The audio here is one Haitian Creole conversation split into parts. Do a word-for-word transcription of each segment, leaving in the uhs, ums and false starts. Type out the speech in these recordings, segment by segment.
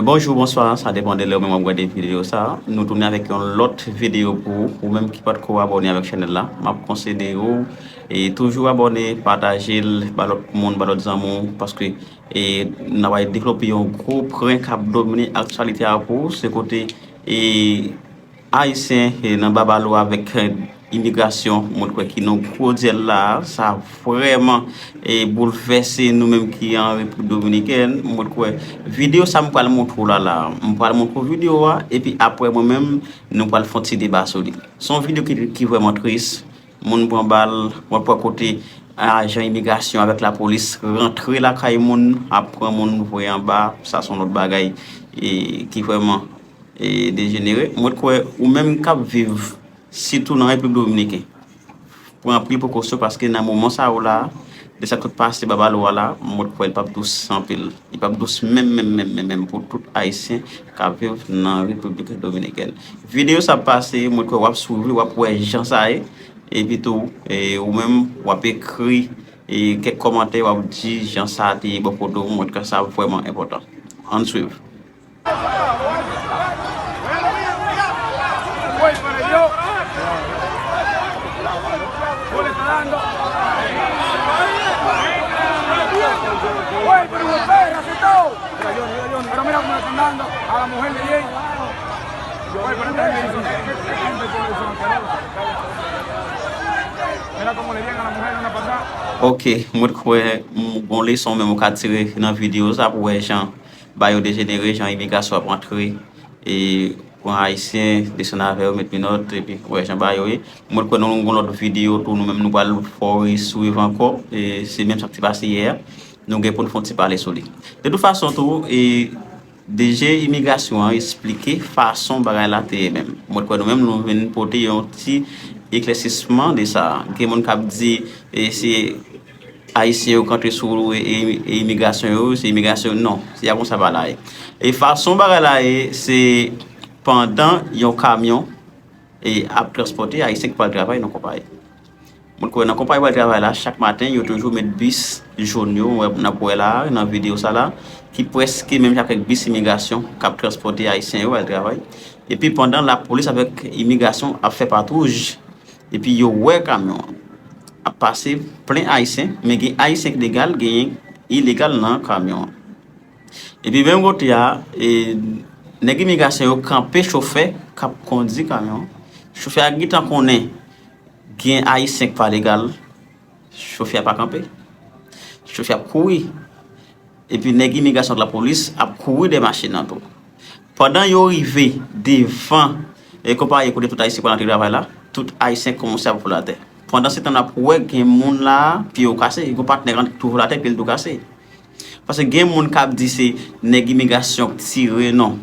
Bonjou, bonswa, sa depann de lè ou menm w ap gade videyo sa. Nou tounen avèk yon lòt videyo pou ou, ou menm ki pa t ko abòne avèk chanèl la. M ap konseye w e toujou abòne, pataje l, ba lòt moun, ba lòt zanmi w, paske e, n ap devlope yon gwo prank k ap domine aktyalite a pou ou. Se kote e, Ayisyen e, nan babalo avèk e, imigrasyon, mwen kwè ki nan gwo dyèl la, sa vrèman e, boulvèse nou menm ki an Repiblik Dominikèn. Mwen kwè videyo sa m pral montre w la la, m pral montre w videyo a, epi apre mwen menm, nou pral fè yon ti deba sou li. Se yon videyo ki, ki vrèman tris. Moun pran bal, mwen pran kote ajan imigrasyon avèk lapolis rantre lakay moun, ap pran moun voye anba, sa se yon lòt bagay e, ki vrèman e, dejenere. Mwen kwè ou menm k ap viv, sitou nan Repiblik Dominiken, pran anpil prekosyon paske nan moman sa yo la, de sa k sot pase babalo a la, mwen kwè l p ap dous anpil. Li p ap dous menm, menm, menm, menm, menm pou tout Ayisyen k ap viv nan Repiblik Dominikèn. Videyo sa ap pase, mwen kwè w ap swiv li, w ap wè jan sa ye. Epi tou, e, ou menm, w ap ekri e, kèk kòmantè, w ap di jan sa te ye bò kote w, mwen kwè sa vrèman enpòtan. Ann swiv. Ok, mwen kwè m gon leson menm ou ka tire nan videyo sa pou wè jan ba yo dejenere, jan imigrasyon ap antre e pran Ayisyen, desann avè yo, met minòt, epi wè jan ba yo ye. Mwen kwè nou gon lòt videyo tou, nou menm nou pral fè w reswiv ankò. E se menm sa k te pase yè a. Nou gen pou n fè yon ti pale sou li. De tout fason tou, e DG imigrasyon an esplike fason bagay la te ye menm. Mwen kwè nou menm nou vin pote yon ti eklèsisman de sa. Gen moun k ap di e se Ayisyen yo k antre sou e, e, e imigrasyon yo, se imigrasyon, non, se pa konsa bagay la ye. E fason bagay la ye, se pandan yon kamyon e ap transpòte Ayisyen ki pral travay nan konpayi. Mwen kwè nan konpayi pral travay la, chak maten, yo toujou met bis jòn yo, n ap wè la, nan videyo sa la, ki prèske menm jan avèk bis imigrasyon k ap transpòte Ayisyen yo al travay. Epi pandan lapolis avèk imigrasyon ap fè patwouj, epi yo wè kamyon an ap pase plen Ayisyen, men gen Ayisyen ki legal, genyen ilegal nan kamyon an. Epi menm kote a, e, nèg imigrasyon yo kanpe chofè k ap kondi kamyon an. Chofè a gentan konnen gen Ayisyen k pa legal, chofè a pa kanpe. Chofè a ap kouri. Epi nèg imigrasyon ak lapolis ap kouri dèyè machin nan tou. Pandan yo rive devan e konpayi kote tout Ayisyen pral antre travay la, tout Ayisyen kòmanse ap vole atè. Pandansetan, n ap wè gen moun la, pye yo kase, gen patnè rann ki tou vole atè, pye l tou kase. Paske gen moun k ap di se nèg imigrasyon k tire, non.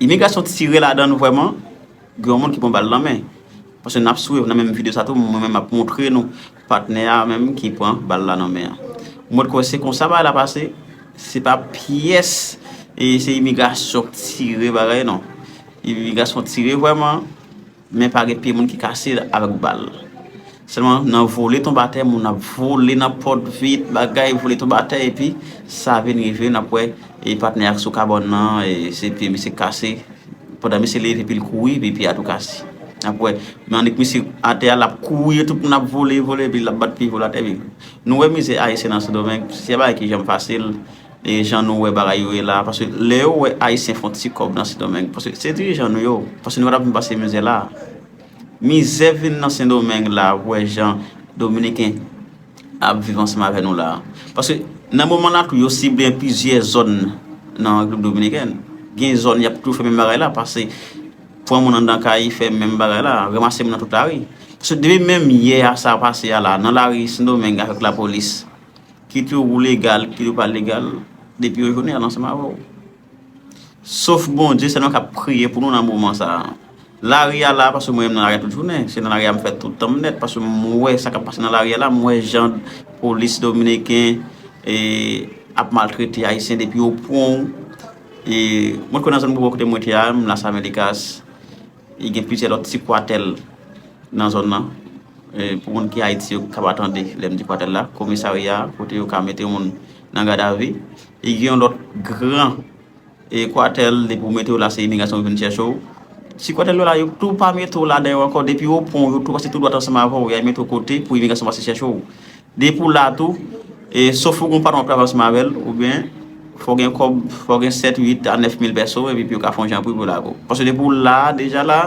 Imigrasyon tire ladan l vrèman, gen yon moun ki pran bal nan men. Paske n ap swiv nan menm videyo sa tou, mwen menm m ap montre nou patnè a menm ki pran bal la nan men an. Mwen kwè se konsa bagay la pase, se pa pyès e se imigrasyon k tire bagay non. Imigrasyon tire vrèman, men pa gen pye moun ki kase avèk bal. Sèlman nan vole tonbe atè, moun ap vole nan pòt vit, bagay vole tonbe atè, epi sa vin rive, n ap wè e patnè a sou kabann nan, e se pye misye kase. Pandan misye leve epi l kouri, epi pye a tou kase. N ap wè, men annik misye atè a, l ap kouri, tout moun ap vole, vole, epi l ap bat pye, vole atè, epi nou wè mizè Ayisyen nan Sendomeng, se bagay ki janm fasil, e jan nou wè bagay yo ye la, paske lè yo wè Ayisyen fè yon ti kòb nan Sendomeng, paske se dirijan nou yo, paske nou pa t ap vin pase mizè la. Mizè vin nan Sendomeng la, pou wè jan Dominiken ap viv ansanm avè nou la. Paske nan moman la tou, yo sible plizyè zòn nan Repiblik Dominikèn. Gen zòn y ap toujou fè menm bagay la, pase pran moun anndan kay, fè menm bagay la, ranmase moun nan tout lari. Paske depi menm yè a sa pase a la, nan lari Sendomeng avèk lapolis, kit ou legal, kit ou pa legal, depi yo jwenn ou, y al ansanm avè w. Sof Bondye sèlman k ap priye pou nou nan moman sa a. Lari a la, paske mwen menm nan lari a tout jounen, se nan lari a m fè tout tan m nèt, paske m wè sa k ap pase nan lari a la, m wè jan polis dominiken e, ap maltrete Ayisyen depi yo pran w. E, mwen kwè nan zòn bò kote mwen te a, m Las Américas, e gen plizyè lòt ti kwatèl nan zòn nan. E, pou moun ki Ayiti yo ka pa tande lè m di kwatèl la, komisarya kote yo ka mete moun nan gadavi. E gen yon lòt gran e Kwartèl, depi w mete w la, se imigrasyon vin chèche w. Si Kwartèl yo la, yo tou pa mete w ladan yo ankò, depi yo pran w, yo tou pase tou dwat ansanm avè w, y a mete w kote pou imigrasyon pase chèche w. Depi w la tou, e, sof ou gen yon patwon w ap travay ansanm avè l, oubyen fò w gen kòb, fò w gen sèt, uit a nèf mil pèso, epi pou yo ka fè yon jan pou yo lage w. Paske depi w la, deja la,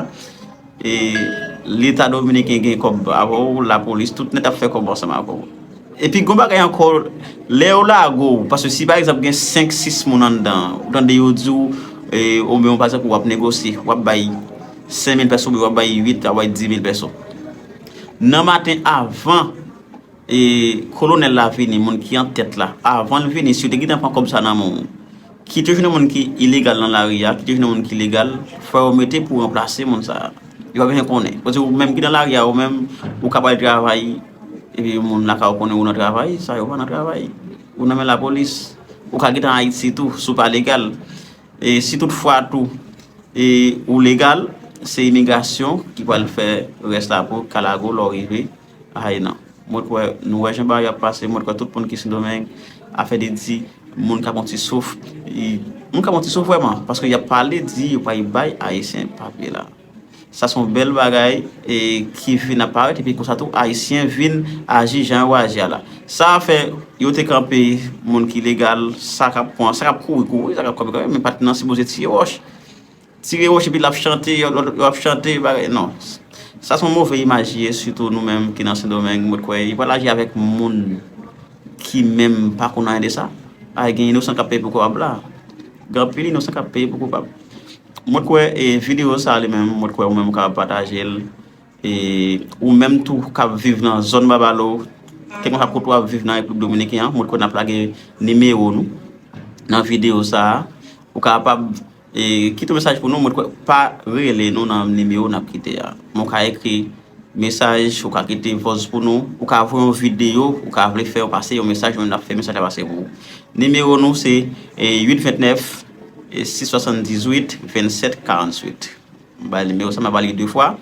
e, Leta dominiken gen kòb avè w, lapolis, tout nèt ap fè kòb ansanm avè w. Epi gon bagay ankò, lè yo lage w, paske si pa egzanp gen senk, sis moun anndan, ou tande yo di w, e, oubyen pa egzanp w ap negosye, w ap bay senk mil pèso, oubyen w ap bay uit, w ap bay dis mil pèso. Nan maten avan, e, kolonèl la vini, moun ki an tèt la, avan l vini, si yo te gentan pran kòb sa nan men w, kit yo jwenn yon moun ki ilegal nan lari a, kit yo jwenn yon moun ki legal, fò yo mete pou ranplase moun sa a. Yo pa bezwen konnen. Paske ou menm ki nan lari a, ou menm, ou ka pral travay, epi moun lakay ou konnen ou nan travay, sa yo pa nan travay. Ou nan men lapolis. Ou ka gentan Ayiti tou, si w pa legal. E si tout fwa tou, e ou legal, se imigrasyon ki pral fè rès la pou ka lage w lè w rive. Ay non. Mwen kwè, nou wè jan bagay yo ap pase, mwen kwè tout moun ki Sendomeng, afè de di, moun k ap yon ti souf, e, moun k ap yon ti souf vrèman, paske y ap pale di yo pral bay Ayisyen papye la. Sa se yon bèl bagay, e, ki vin ap parèt, epi konsa tou, Ayisyen vin aji jan yo aji a la. Sa fè, yo te kanpe moun ki legal, sa k ap pran, sa k ap kouri, kouri, sa k ap kanpe, kanpe, men pa t nan sipoze tiye wòch. Tire wòch epi l ap chante, yo, yo, yo ap chante, bagay, non. Sa se yon move imaj li ye, sitou nou menm ki nan Sendomeng, mwen kwè, li pral aji avèk moun ki menm pa konn anyen de sa. Ay, gen inosan k ap peye pou koupab la. Gen anpil inosan k ap peye pou koupab. Mwen kwè, e, videyo sa li menm, mwen kwè ou menm ou kapab pataje l. E, ou menm tou k ap viv nan zòn Babalo, kèlkanswa kote w ap viv nan Repiblik Dominiken an, mwen kwè n ap lage nimewo nou nan videyo sa a. Ou kapab, e, kite yon mesaj pou nou, mwen kwè pa rele nou nan nimewo n ap kite a. Men w ka ekri mesaj, ou ka kite vòs pou nou, ou ka voye yon videyo, ou ka vle fè yo pase yon mesaj, nou menm n ap fè mesaj la pase pou ou. Nimewo nou se, e, uit vennèf, e, sis swasanndizuit, vennsèt karanntuit. M ba nimewo sa, m ap ba li de fwa.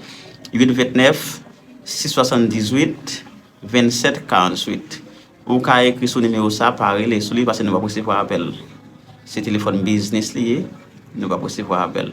Uit vennèf, sis swasanndizuit, vennsèt karanntuit. Ou ka ekri sou nimewo sa, pa rele sou li, paske nou p ap resevwa apèl. Se telefòn biznis li ye, nou p ap resevwa apèl.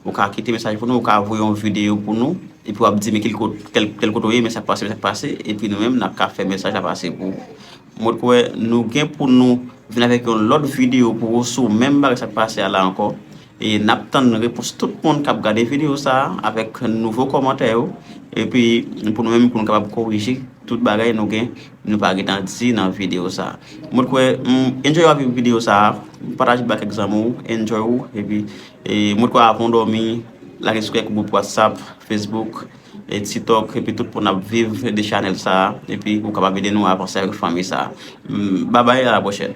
Ou ka kite mesaj pou nou, ou ka voye yon videyo pou nou, epi w ap di, men kèl kot-, kèl, kèl kote w ye, men sa k pase, men sa k pase, epi nou menm, n ap ka fè mesaj la pase pou ou. Mwen kwè nou gen pou nou vin avèk yon lòt videyo pou ou sou menm bagay sa k pase a la ankò. E n ap tann repons tout moun k ap gade videyo sa a avèk nouvo kòmantè yo. Epi pou nou menm, pou nou kapab korije tout bagay nou gen, nou pa gentan di nan videyo sa a. Mwen kwè, m, enjoy w ap viv videyo sa a, pataje l ba kèk zanmi w, enjoy w, epi, e, mwen kwè avan w dòmi, lage sou kèk gwoup WhatsApp, Facebook, e TikTok, epi tout moun ap viv de chanèl sa a, epi ou kapab ede nou avanse avèk fanmi sa a. M, babay, a la pwochèn.